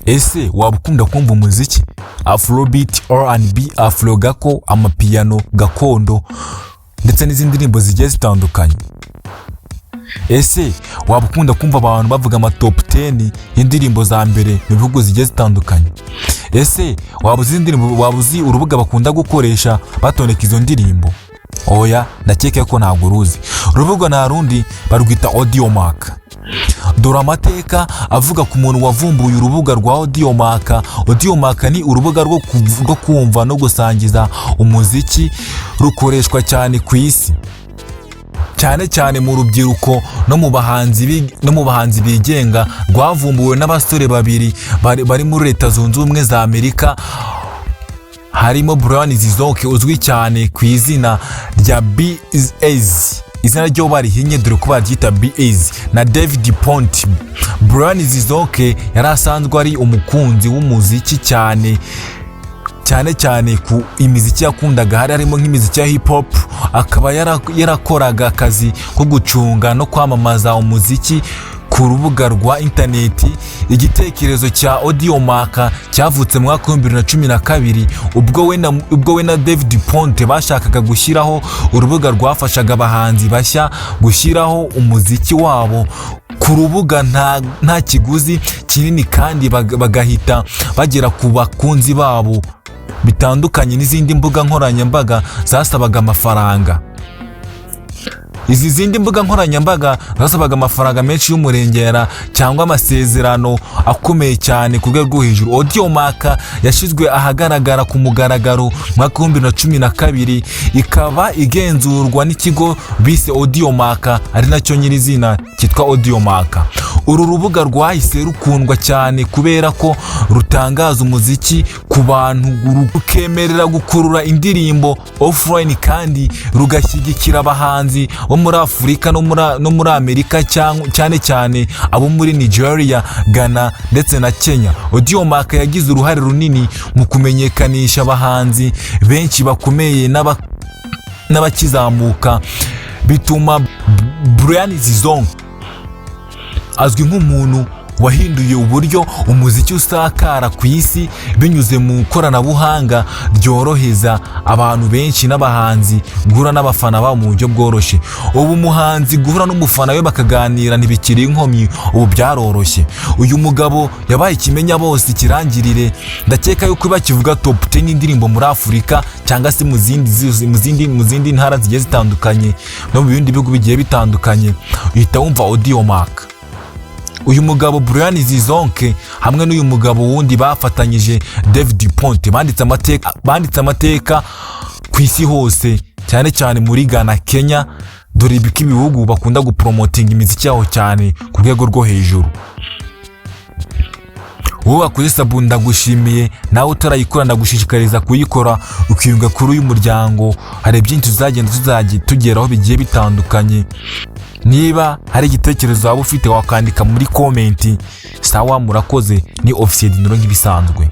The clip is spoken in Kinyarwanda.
Ese waba ukunda kumva umuziki Afrobeat, R&B, Afro gako, amapiano gakondo ndetse n'izindi ndirimbo zigiye zitandukanye? Ese waba ukunda kumva abantu bavuga ama top 10 y'indirimbo za mbere mu bihugu zigiye zitandukanye? Ese waba uzi indirimbo, waba uzi urubuga bakunda gukoresha batondeka izo ndirimbo? Oya, ndakeka ko ntabwo uruzi. Urubuga nta rundi, barwita Audiomack. Dore amateka avuga ku muntu wavumbuye urubuga rwa Audiomack. Audiomack ni urubuga rwo kumva no gusangiza umuziki, rukoreshwa cyane ku isi, cyane cyane mu rubyiruko no mu bahanzi bigenga. Rwavumbuwe n'abasore babiri bari muri Leta Zunze Ubumwe za Amerika, harimo Brian Zizoke uzwi cyane ku izina rya BS, izina ryo barihinye dore ko baryita BS, na David Pont. Brian Zizoke yari asanzwe ari umukunzi w'umuziki cyane, cyane cyane ku imiziki yakundaga hari harimo nk'imiziki ya hip hop, akaba yarakoraga akazi ko gucunga no kwamamaza umuziki ku rubuga rwa interineti. Igitekerezo cya Audiomack cyavutse mu mwaka wa 2012, ubwo we na David Ponte bashakaga gushyiraho urubuga rwafashaga abahanzi bashya gushyiraho umuziki wabo ku rubuga nta kiguzi kinini kandi bagahita bagera ku bakunzi babo, bitandukanye n'izindi mbuga nkoranyambaga zasabaga amafaranga. Izi zindi mbuga nkoranyambaga zasabaga amafaranga menshi y'umurengera cyangwa amasezerano akomeye cyane ku rwego rwo hejuru. Audiomack yashyizwe ahagaragara ku mugaragaro mu mwaka wa 2012, ikaba igenzurwa n'ikigo bise Audiomack, ari nacyo nyirizina cyitwa Audiomack. Uru rubuga rwahise rukundwa cyane kubera ko rutangaza umuziki ku bantu, rukemerera gukurura indirimbo offline kandi rugashyigikira abahanzi bo muri Afurika no muri Amerika, cyane cyane abo muri Nigeria, Ghana ndetse na Kenya. Audiomack yagize uruhare runini mu kumenyekanisha abahanzi benshi bakomeye n'abakizamuka, bituma Brian Zizon azwi nk'umuntu wahinduye uburyo umuziki usakara ku isi binyuze mu ikoranabuhanga ryoroheza abantu benshi n'abahanzi guhura n'abafana babo mu buryo bworoshye. Ubu umuhanzi guhura n'umufana we bakaganira ntibikiri inkomyi, ubu byaroroshye. Uyu mugabo yabaye ikimenya bose, ikirangirire. Ndakeka yuko bakivuga top 10 indirimbo muri Afurika cyangwa se mu zindi ntara zigiye zitandukanye no mu bindi bihugu bigiye bitandukanye, uhita wumva Audiomack. Uyu mugabo Brian Zizonke hamwe n'uyu mugabo wundi bafatanyije, David Ponte, banditse amateka ku isi hose, cyane cyane muri Ghana, Kenya, dore ko ibihugu bakunda gupromotinga imiziki yaho cyane ku rwego rwo hejuru. Wowe wakoze sub, ndagushimiye. Nawe utarayikora, ndagushishikariza kuyikora ukiyunga kuri uyu muryango. Hari byinshi tuzagenda tuzajya tugeraho bigiye bitandukanye. Niba hari igitekerezo waba ufite, wakandika muri comment. Sawa, murakoze. Ni Ofisiye Dinoro nk'ibisanzwe.